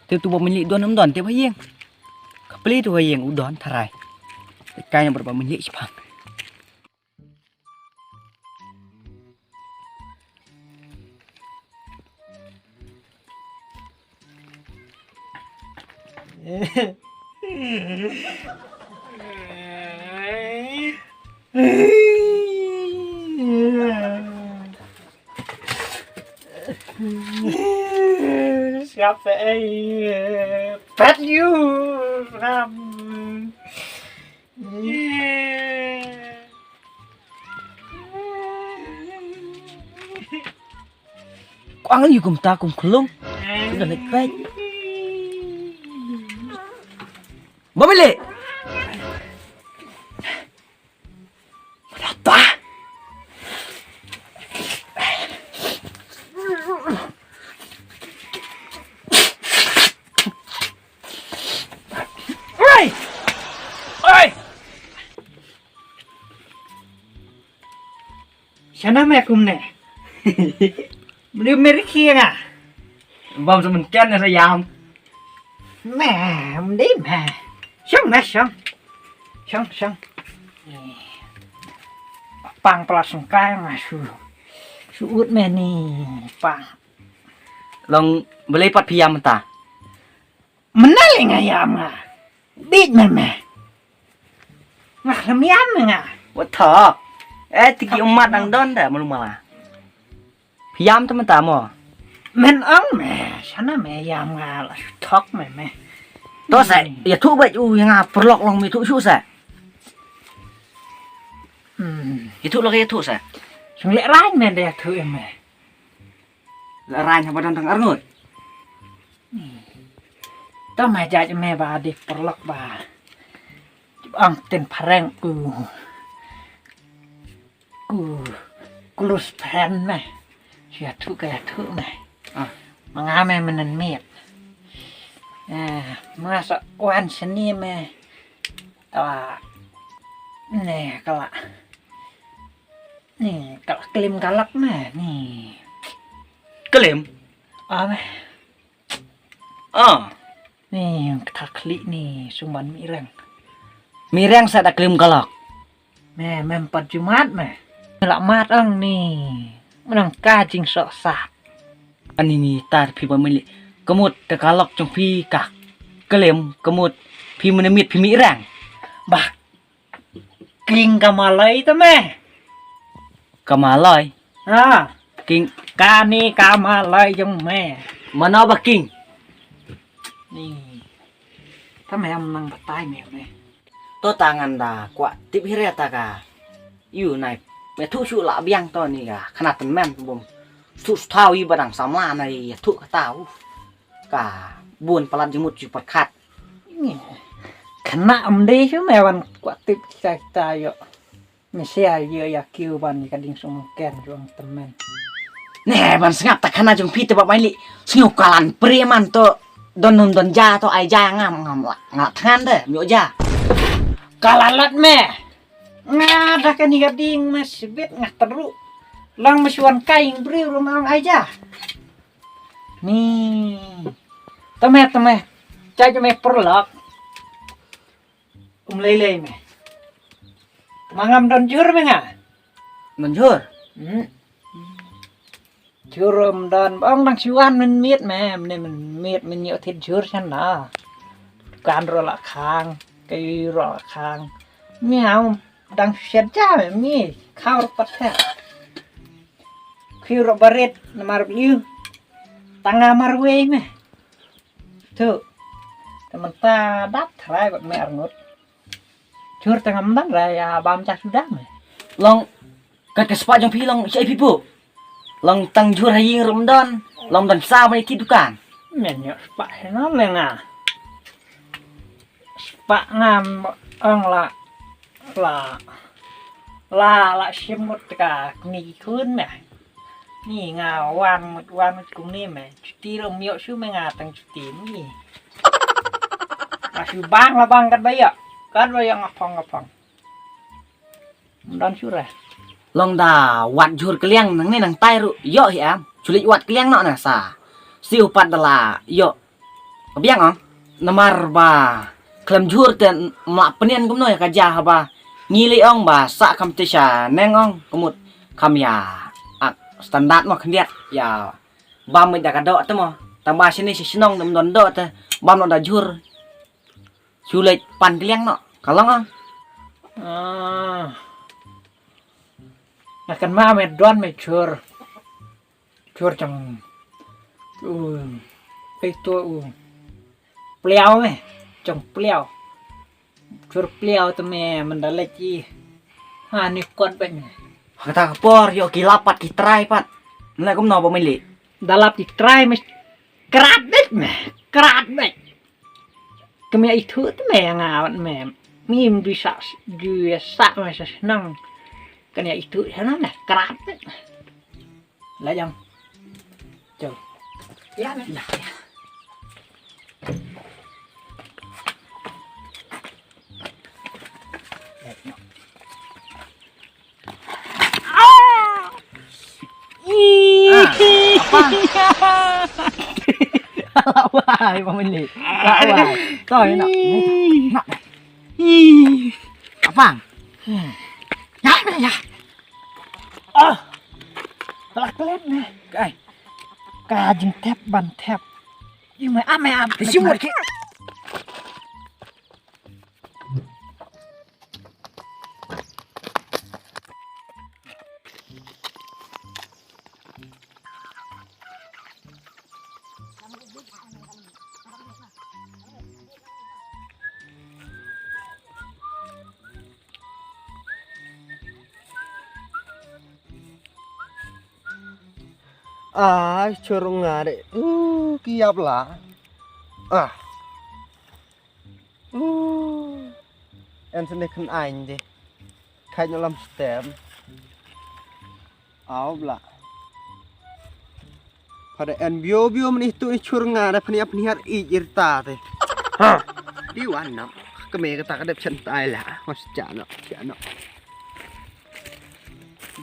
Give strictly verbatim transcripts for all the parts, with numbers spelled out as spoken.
Te tu ba mynli don ym don te ba ïeng. Ka pli tu ba ïeng u don tharai. Te kai na ba mynli shipang. Siapa eh? Pet you ram. Kwang yu kum ta kum klung. Sudah lek pet. Ba bele. Mata. Oi! Oi! Shana me kumne. Beli meri kia nga. Bam semen ken sa yam. Me, mdi me. Shong me, shong. Shong, shong. Pang pala sengkai nga su. Su ut me ni pang. Long beli pat phi yam ta. Menal nga yam nga. Bit me me. Nga lem yam nga. Wa thok. Eh, tiki umat nang don da malu mala. Phi yam ta mynta mo. Men ong me, shana me yam nga la shu thok me me. To sa, ya thu ba u ya nga perlok long me thu shu sa. Hmm. Ya thu lok ya thu sa. Sung le rain me de ya thu me. Le rain ha ba don tang arngut. To me jaj me ba de perlok ba. Ong tin phareng u. Ku, ku lus pren me. Sia thu ka thu me. Ah. Manga me menen miet. Eh, masa wan seni me. Ah, ne kala. Ni kala klim kalak me ni. Klim? Ah, me. Ah. Ni kata klik ni sumban mireng. Mireng sa da klim kalak. Me, mem pat jumat me. Lak mat ang ni. Menang ka jing sok sat. Ani ni tar phi ba mili. Kemut te kalok jong phi ka. Kelem kemut phi menemit phi mirang. Bah. King kamalai te me. Kamalai. Ha. King. Kani kamalai jong me. Mana ba king. Ni. Te me am nang batai me me. To tangan da kwah tip hire ta ka. Yu nai. Me thu shu la biang to ni ka. Khana ten men bum. Su thau i badang samla nai thu ka tau. Ka bun palat jemut ju pat khat. Khana am de shu me wan kwah tip cha cha yo. Ni sia ïa ïa kiu ban ïa ka ding sung ken juang temen. Ne ban sngap ta khana jong phi te ba mai li. Sngew kalan preman to don num don ja to ai ja ngam ngam la. Nga than de myo ja. Kalalat me. Nga da ka ni ka ding me sibit nga teru. Lang me suan kai ing bri rum ang ai ja. Ni. Teme teme. Cha me perlak. Um lei lei me. Ma ngam don jur me nga. Don jur. Hmm. Jur um don bang dang siwan men miet me, men men miet men yo thit jur chan na. Kan ro la khang, ke ro la khang. Mi am dang siat ja me mi khau ro pat he. Khiu ro barit na mar biu. Tanga mar wei me. Tu. Temen ta dat trai bak me arngut. Jur tang am dan ra ya bam chak sudah me. Long kat ka spa jong phi long shi phi pu. Long tang jur ha ying rum don. Long don sa mai ti dukan. Men yo spa he no le nga. Spa ngam ong la la la la shimut ka ni kun me. Ni nga wan mut wan mut kum ni me. Chuti ro myo shu me nga tang chuti ni. Nga shu bang la bang kat ba ya. Kat ba ya nga phong nga phong. Mdan shu re. Long da wat jur keliang nang ni nang tai ru yo hi am. Chulik wat keliang no na sa. Siu pat da la yo. Ka biang ong, namar ba khlem jhur te, ma pynïan kumno ïa ka ja haba ngi leh ong ba sah kham te sha neng ong, ka mut kham ïa ak standard mo khyndiat ïa bam da ka doh te mo. Tang ba shane sha shnong dum don doh te bam noh da jhur. Shu leit pan kylliang noh ka long ong. Ah. Na kan ma me don me jhur. Jhur jong u, pei to u pliaw me, jong pliaw. Jhur pliaw te me, mynda leit i ha ni kot bad me. Kata ka por ïoh ki lap pat ki trai pat. Nla kumno ba me leh? Da lap ki trai me, krat bad me, krat bad. Kmia itu te me nga wat me. Mim du sa, du sa me sa senang. Kmia itu sana me, krat bad. Lah jam. Jom. Ya, ya, ya. Ah, apa? Lawai, Pak Meli. Lawai. Toh, nak. Nak. Apa? Ya, ya. Ah. Telah kelet ni. Kai. Ka jingtep ban tep. Ih, mai am, mai am. Isi mut ki. Ai, churung ngare. Uh, ki ap la. Ah. Uh. En sene khan ain de. Khai no lam stem. Au bla. Pada en bio bio mani tu ni churung ngare pani ap ni har i irta te. Ha. Di wan nam. Kame kata ka dep chen tai la. Mas chano, chano.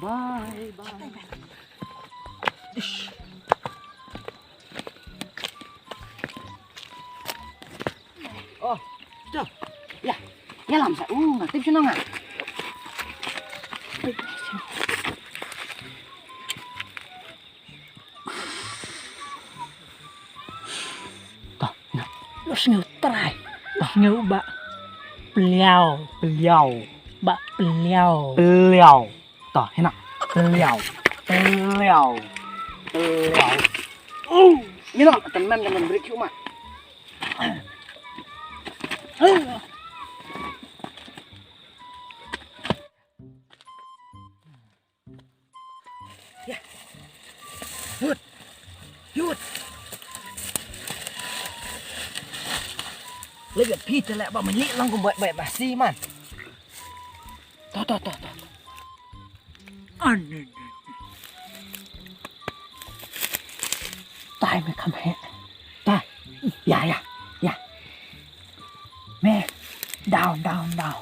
Bye, bye. Ish. Oh, to. Ya. Ya lam sa. Uh, ngatip sino nga. Toh, ina. Lo sngew trai. Toh, sngew ba. Pliaw, pliaw. Ba pliaw. Pliaw. Toh, ina. Pliaw. Pliaw. Pliaw. Oh, ina, kan men, kan men, break yuk, ma. Ya. Yut. Yut. Lagi pita lek ba meli lang ko buat baik basi man. Toh, toh, toh, toh. Ane. Tai me kam he. Tai. Ya, ya, ya. Me. Down, down, down.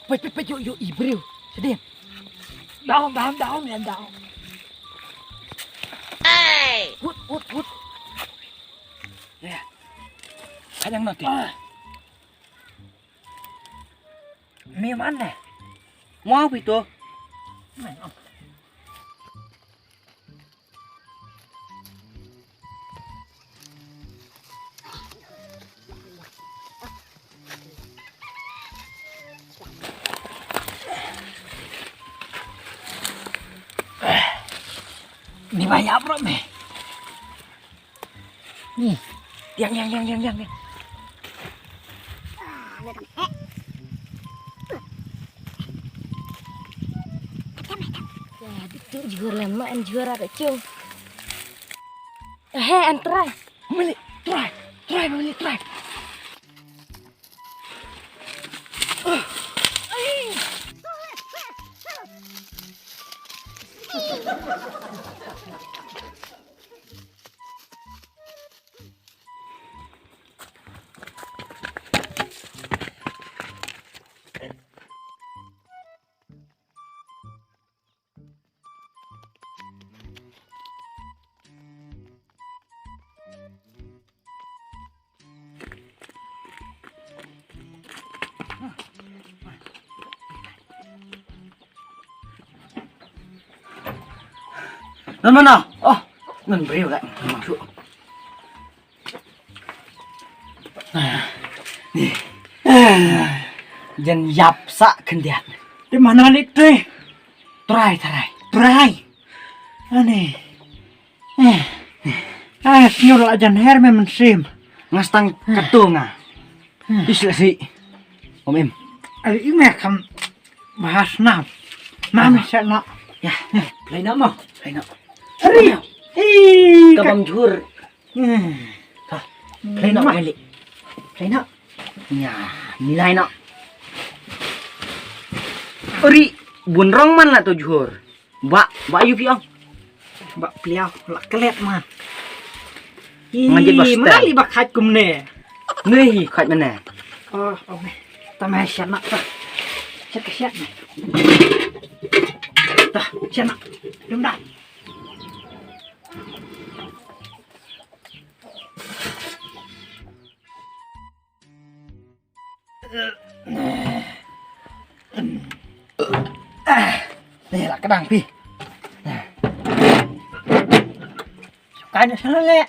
Peit, peit, peit, yo, yo, i briew. Sedih. Down, down, down, ya, down. Hey. Hut, hut, hut. Ya. Kanyang nanti. Ah. Ni mana? Mau apa itu? Ni banyak bro me. Ni. Yang, yang, yang, yang, yang, yang. Ya, betul juga lama an juara kecil. Eh, an try. Meli, try. Try, Meli, try. Nan mana? Oh, nan briew lah. Nan shu. Jan yap sa khyndiat. Te mana lik te? Trai, trai. Trai. Ani. Eh. Ah, sñiaw la jan her me mynsiem. Nga stang kato nga. Is la si. Om em. Ari i me kam bahas na. Mami sa na. Ya. Play na mo. Play na. Ari. Ka bam jhur. Play na mali. Play na. Ya, nilai na. Ari, bun rong man la to jhur. Ba, ba yu pi ong. Ba pliaw la klet man. Ngan jit ba stel. Mali ba khat kumne. Ne hi khat mane. Oh, oh me. Ta me shan nak ta. Shan ka shan me. Ta, shan nak. Dum da. Ni la kedang pi. Kan sana le.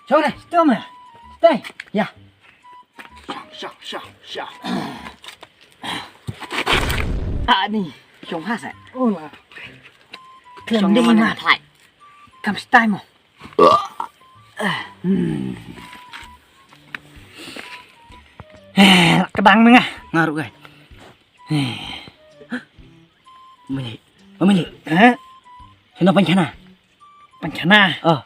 Shong ne, stom ya. Stay. Ya. Shong, shong, shong, shong. Ah ni, shong ha sa. Oh la. Shong ding mana. Kam stay mo. Hmm. Eh, kedang mengah. Ngaru kan. Mili. Mili. Eh? Sino panchana? Panchana. Oh.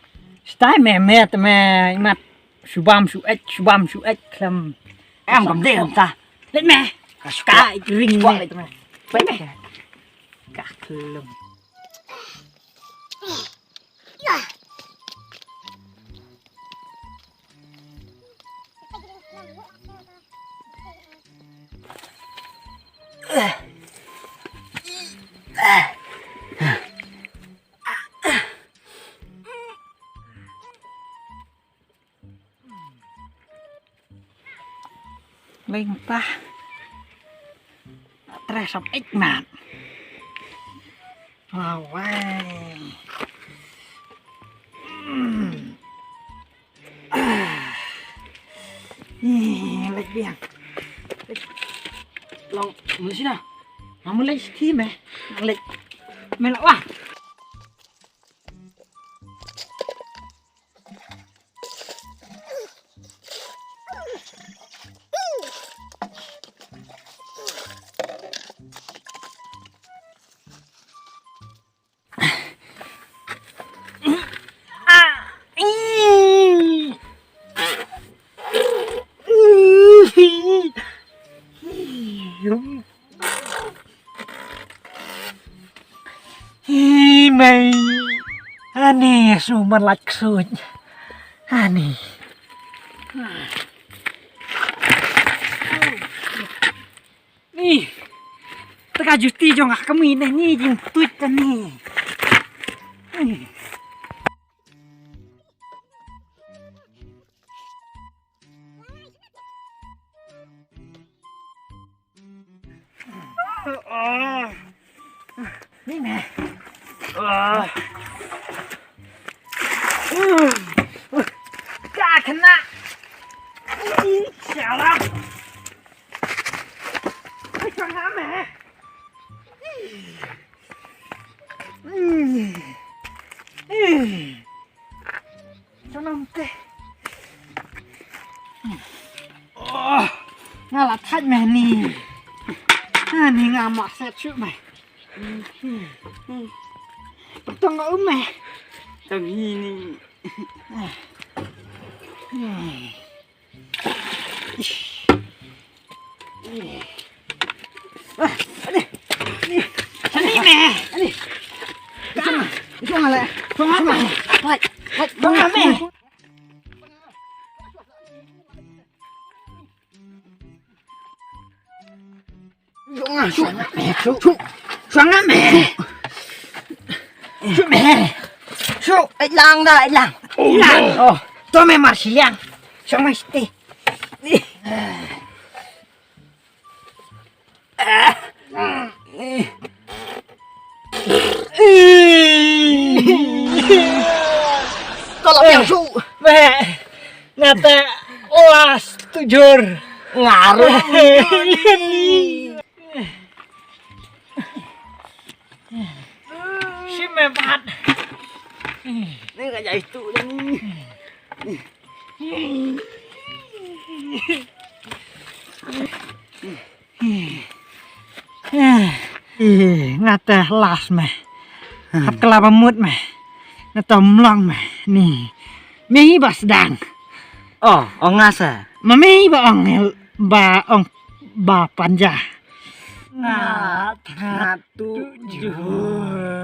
Stai me me te me imat subam su ek, subam su ek klem. Em kam de kam ta. Let me. Ka ring me. Let me. Ka klem. Ling pah. Tre sop ik mat. Wow, wai. Ih, lek biang. Long, mun sina. Mamu lek ski me. Lek. Me la wah. Hi mei. Ani su man lak suj. Ani. Ni. Teka juti jong ah kami ni ni jing tuit ni. Ni. Ni me. Ka kena. Salah. Ka kena me. Sonom te. Oh, nga la thait me ni. Ha ni nga ma set shu me. Patong nga um me. Tang hi ni. Shu, shu, shu, shu, shu, shu, eh, lang da, eh, lang. Oh, no. Oh, to me mar shi liang. Shu me sti. Ko la piang shuh. Meh. Nga te las tu jur. Nga ruh. Shi me bat. Ni ka jai tu dah ni. Eh, nga te las meh. Hap kala ba mut meh. Nga te mlong meh. Ni. Mei ba sdang. Oh, ong nga sa. Ma mei ba ong ba ong ba panja. Nga te tu jur.